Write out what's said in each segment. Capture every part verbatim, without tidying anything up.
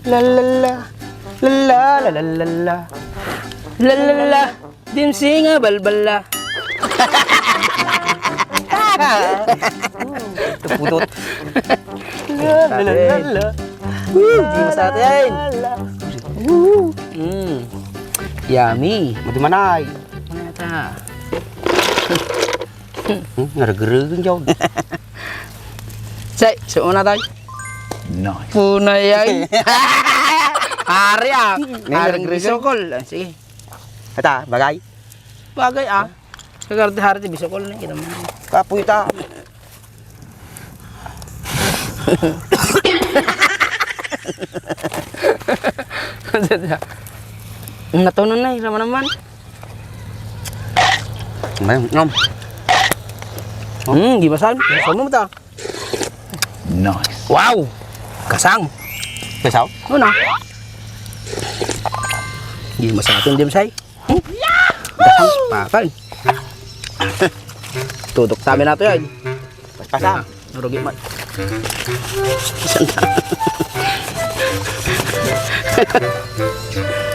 La la la. La la la la la la. La la la la. Dimsi nga balbala. Pudot. La la la la. Woo! Di masatin. Woo! Mm. Yummy. Madumanay. Mata. Hmm, naragrugan jud. Say, suuna tayo. Nice. Punay ay. Ari ah. May Aring naragrugan. Bisukol. Ah, sige. Ata, bagay. Bagay ah. Kagarte-harte bisukol na kita mo. Kapoy ta. Natunon na, ira man naman. May, nom. Hmm, di masan. Gusto mo ta? Nice. Wow! Kasang. Kasang? Ano na? Di masatin, di masay. Kasang. Patay. Tudok tamin nato yan. Paspasan. Narugi man.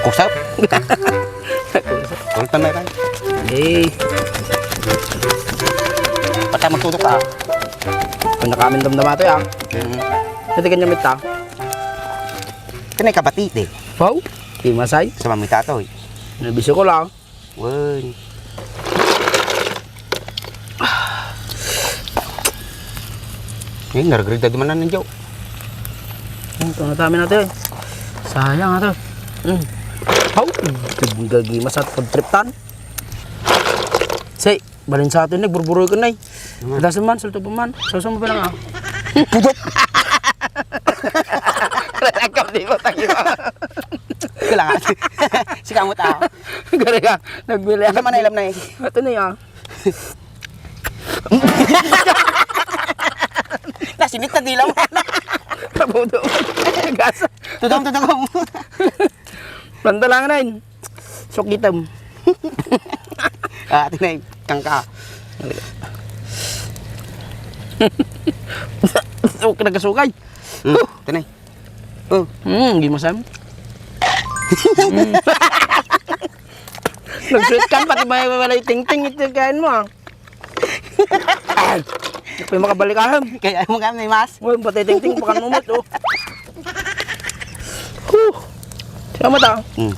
Kusap. Kultan na yan. Eh. Basta magtutok ka. Kung nakamin damdama to, ya. Mm. Pati kanya mita. Kanay kabati, di. Wow. Di masay. Sa mamita to, eh. Nabisyo ko lang. Wen. Eh, naragrig na dumanan ni Joe. Ito na tayo natin. Sayang ato. Mm. Haw! Gagi masat pagtriptan. Say, balin sa atin, nagburburoy ka na eh. Naman. Dasan man, sulto pa man. Susun mo pa lang ah. Pudot! Rekam di mo tayo. Kailangan. Si kamot ah. Gari ka, nagbili Hindi man ilam na eh. Ito na yan. Nasinit na dila mo. Kabudo. Gas. Tudong, tudong. Planta lang na yun. Sok item. Ah, ito na yung kangka. Sok na kasukay. Hmm, ito na eh. Oh. Hmm, di masam. Hmm. Nag-sweet kan, pati may walay tingting ito kain mo ah. Ay, di pa yung makabalik aham. Kaya mo kami mas. Uy, pati tingting, pakan mo mo to. Huh. Salamat ah. Hmm.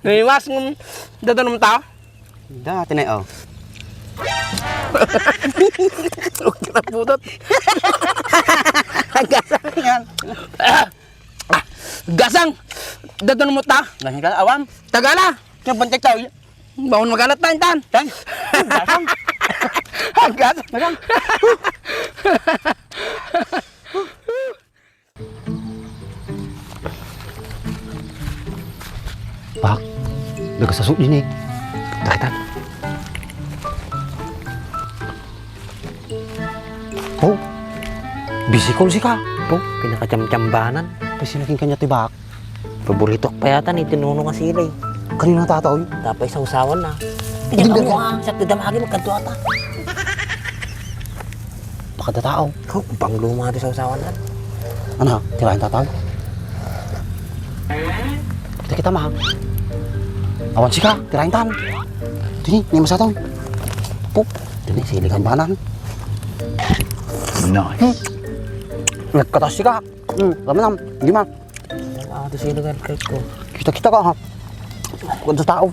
Naiwas ng dadanom ta. Dati na, oh. Huwag ka na pudot. Ang gasang yan. Ah! Ah! Gasang! Dadanom ta. Gasang ka, awam. Tagala! Kaya bantay tao yun. Bangon magalat tayo, tan. Tan. Gasang. Ang gasang. Gasang. Pak, nagasaso din eh. Dakitan. Oh, bisikol sika. Oh, pinakachamchambanan. Kasi naging kanya ti Bak. Paborito ko pa yata ni Tinuno nga sili. Kanina tataw yun. Tapay sawsawan na. Hindi Diyan ka mo ah, sa pagdamagi magkadto ata. Pakada tao. Oh, pangluma ti sawsawan na. Ano, tirayan tataw? Kita kita ma. Awan sika, tirayan tan. Tini, ni masataw. Pop, tini, sili kambanan. Nice. Hmm. Nagkatas sika. Hmm, kami nam, di ma. Ah, ito sila nga, kahit ko. Kita-kita ka, ha? Kung sa tao.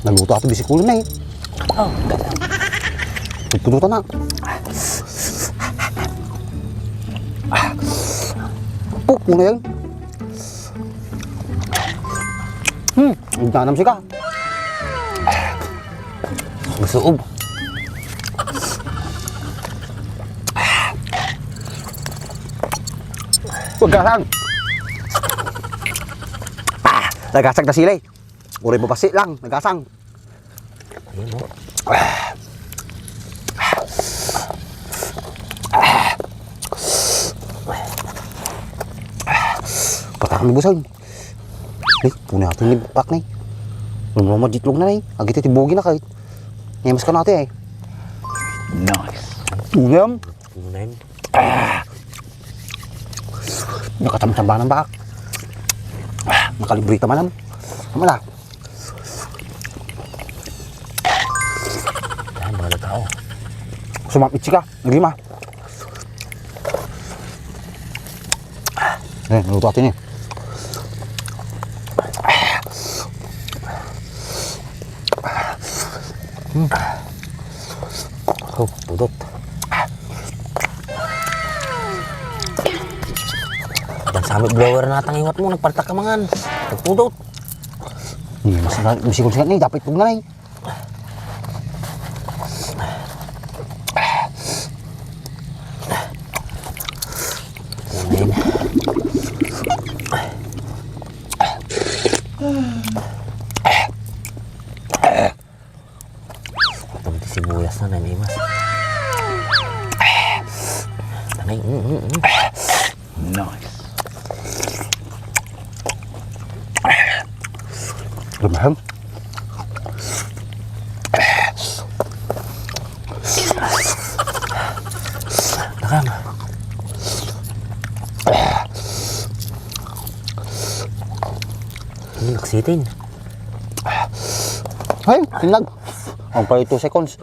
Naluto ato, bisikulo na eh. Oh, ganda. Pagpunutan na. Puk, muna yan. Hmm, ang danam sika. Masuob. Pagkasang. Ah, nagasang na sila eh. Uri mo pasi lang, nagasang. Ayun, oh. Patang mo, Busoy. Eh, puna ato ni Pak na eh. Ano mo, majitlog na na eh. Agito ti bugi na kahit. Ngimas ka nati, eh. Nice. Ulam. Ulam. Ah. Nakatamtambanan ba? Ah, nakalibre ta man. Tama na. Ah, mga tao. Sumapit ka. Lima. Eh, luto atin eh. Hmm. Oh, pudot. Dan sa amin blower na tangiwat mo, nagpartak ka mangan. Nagpudot. Hmm, mas na, mas ikon siya ni, dapat pag nanay. Amen. Itong sibuyas na nanimas. Tanay, mm, mm, mm. Nice. Lumahang. Nakang. Ini naksitin. Ay, inag. Ang pala two seconds.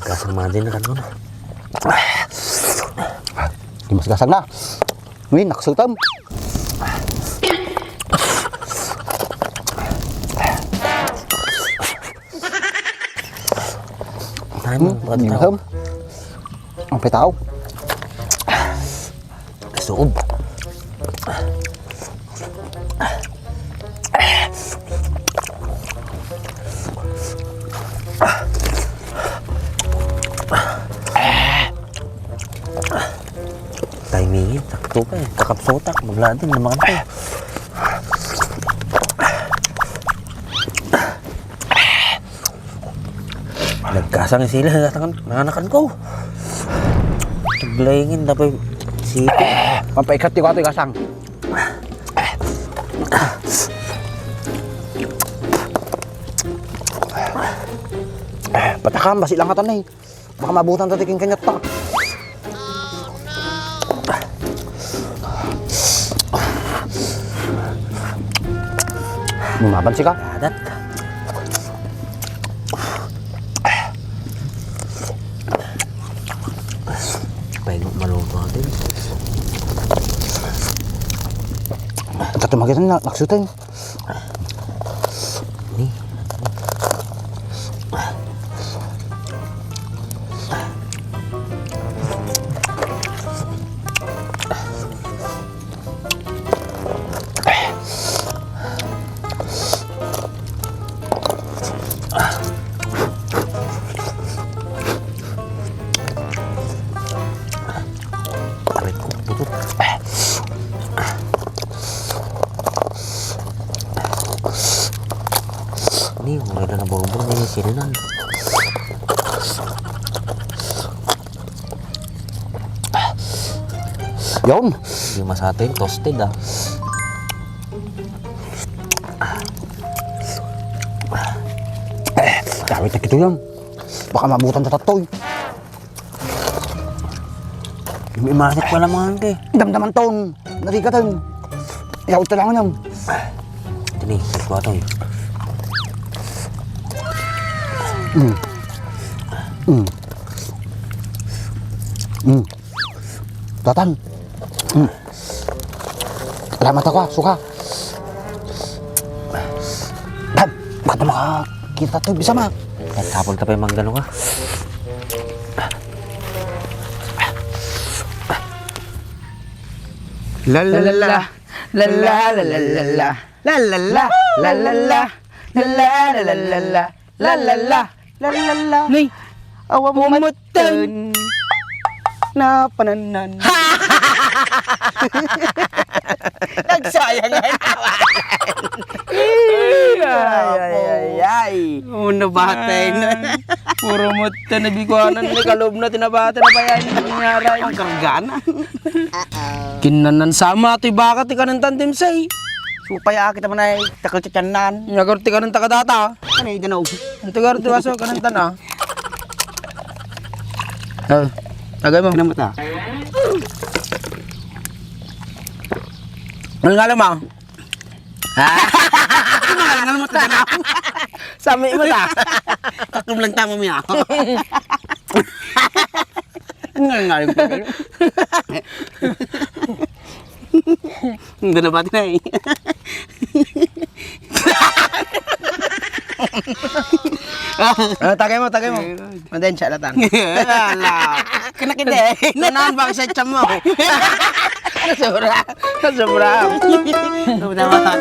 Gasang man din na kanon. Di mas gasang na. Uy, naksutam. Ano, hmm, pagkatao. Ang pitaw. Suob. Timing, sakto pa eh. Kakapsutak, magladin, naman to. Nagkasang sila, nanakan, nanakan ko. Taglaingin, dapat si... Pampaikat ti wato, kasang. Patakam, basi lang atan eh. Baka mabutan ta ti king kanyat ta. Lumaban sika. Adat. Pahingo maluto natin. Ang katumagitan na, naksutan. Ni. Aray ko, putol. Ni, wala na naburbur, ni sirinan. Yun. Di masato yun, toasted ah. Eh, tawid na kito yan. Baka mabutan ta tatoy. May masik pala mga angke. Damdaman ton. Narigatan. Yaw, ito lang yan. Ito ni, ito ito. Mm. Mm. Mm. Datan. Mm. Salamat ako, ah, suka. Dan, ba't na makakita to, bisa ma? Nagtapon ka pa yung manggano ka? La la la la. La la la la la la. La la la la la la. La la la la la la. La la la. La la la. Nay, awa mo pumutan. Matan. Napananan. Nagsayang nga yung tawanan. Ay, ay, ay, ay, ay. Una batay na. Puro mo tinabikuanan ni kaloob na tinabata na bayan. Nangyari. Ang kargana. Kinnanan sama ti baka ti kanan tandem say. Supay a kita man ay takal ti tiyannan. Nyagar ti kanan takadata. Ano yung danaw? Ang tagar ti baso, kanan tana. Oh, tagay mo. Ano mo ta? Ano nga mo? Ha? Ano mo ta? Sami mo ta? Kakum lang tama mo yan. Nga nga yung pagkano. Hindi na ba tinay? Ah, tagay mo, tagay mo. Madayon siya, latan. Ala. Kinakide. Tunan, baka sa itsam mo. Nasubra. Nasubra. Ano ba?